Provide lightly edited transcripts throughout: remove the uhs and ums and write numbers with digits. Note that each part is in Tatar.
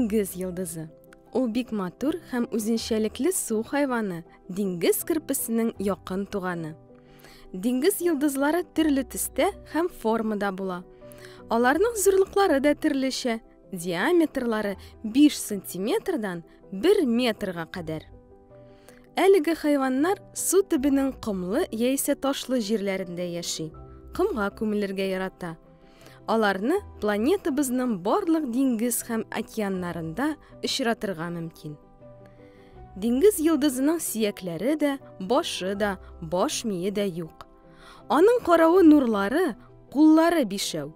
диңгез йолдызы. Ул бик матур һәм үзенчәлекле су хайваны, диңгез керпесенең якын туганы. Диңгез йолдызлары төрле төстә һәм формада була. Аларның зурлыклары да төрлечә, диаметрлары 5 сантиметрдан 1 метрга кадәр. Әлеге хайваннар су төбенең комлы яисә ташлы җирләрендә яши, комга күмелергә ярата. Аларны планетабызның барлык диңгез һәм океаннарында очратырга мөмкин. Диңгез йолдызының сөякләре дә, башы да, баш мие дә юк. Аның каравы нурлары, куллары бишәү.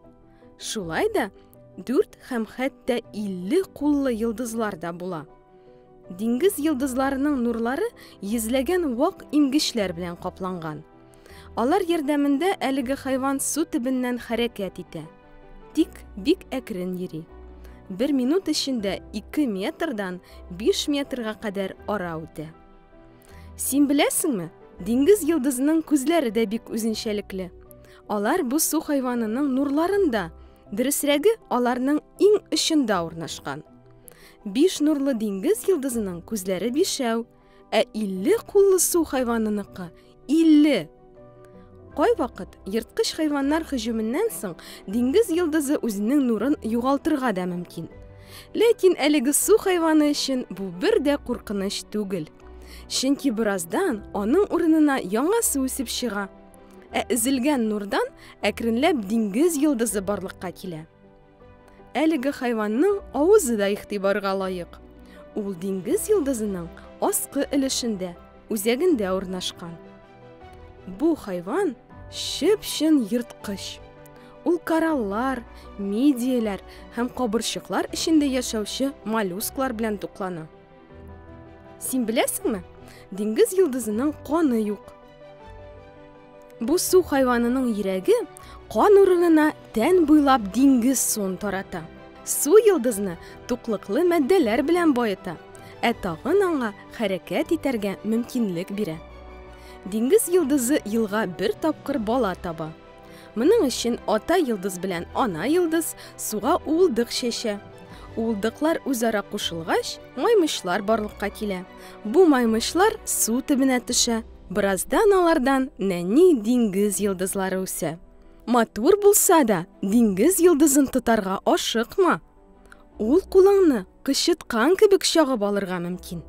Шулай да дүрт һәм хәтта 50 куллы йолдызлар да була. Диңгез йолдызларының нурлары йөзләгән вак имгечләр белән капланган. Алар ярдәмендә әлеге хайван су төбеннән хәрәкәт итә. Тик бик әкрен йөри. Бер минут эчендә 2 метрдан 5 метрга кадәр ара үтә. Син беләсеңме, диңгез йолдызының күзләре дә бик үзенчәлекле. Алар бу су хайванының нурларында, дөресрәге, аларның иң очында урнашкан. Биш нурлы диңгез йолдызының күзләре бишәү, ә 50 куллы су хайваныныкы 50. Кайвакыт ерткыч хайваннар һөҗүменнән соң диңгез йолдызы үзенең нурын югалтырга да мөмкин. Ләкин әлеге су хайваны өчен бу бер дә куркыныч түгел. Чөнки бераздан аның урынына яңасы үсеп чыга. Ә өзелгән нурдан әкренләп диңгез йолдызы барлыкка килә. Әлеге хайванның авызы да игътибарга лаек. Ул диңгез йолдызының аскы өлешендә, үзәгендә урнашкан. Бу хайван чып-чын ерткыч. Ул кораллар, мидияләр һәм кабырчыклар эчендә яшәүче моллюсклар белән туклана. Син беләсеңме? Диңгез йолдызының каны юк. Бу су хайванының йөрәге кан урынына тән буйлап диңгез суын тарата. Су йолдызны туклыклы матдәләр белән баета, ә тагын аңа хәрәкәт итәргә мөмкинлек бирә. Диңгез йолдызы елга бер тапкыр бала таба. Моның өчен ата йолдыз белән ана йолдыз суга уылдык чәчә. Уылдыклар үзара кушылгач, маймычлар барлыкка килә. Бу маймычлар су төбенә төшә. Бераздан алардан нәни диңгез йолдызлары үсә. Матур булса да, диңгез йолдызын тотарга ашыкма. Ул кулыңны кычыткан кебек чагып алырга мөмкин.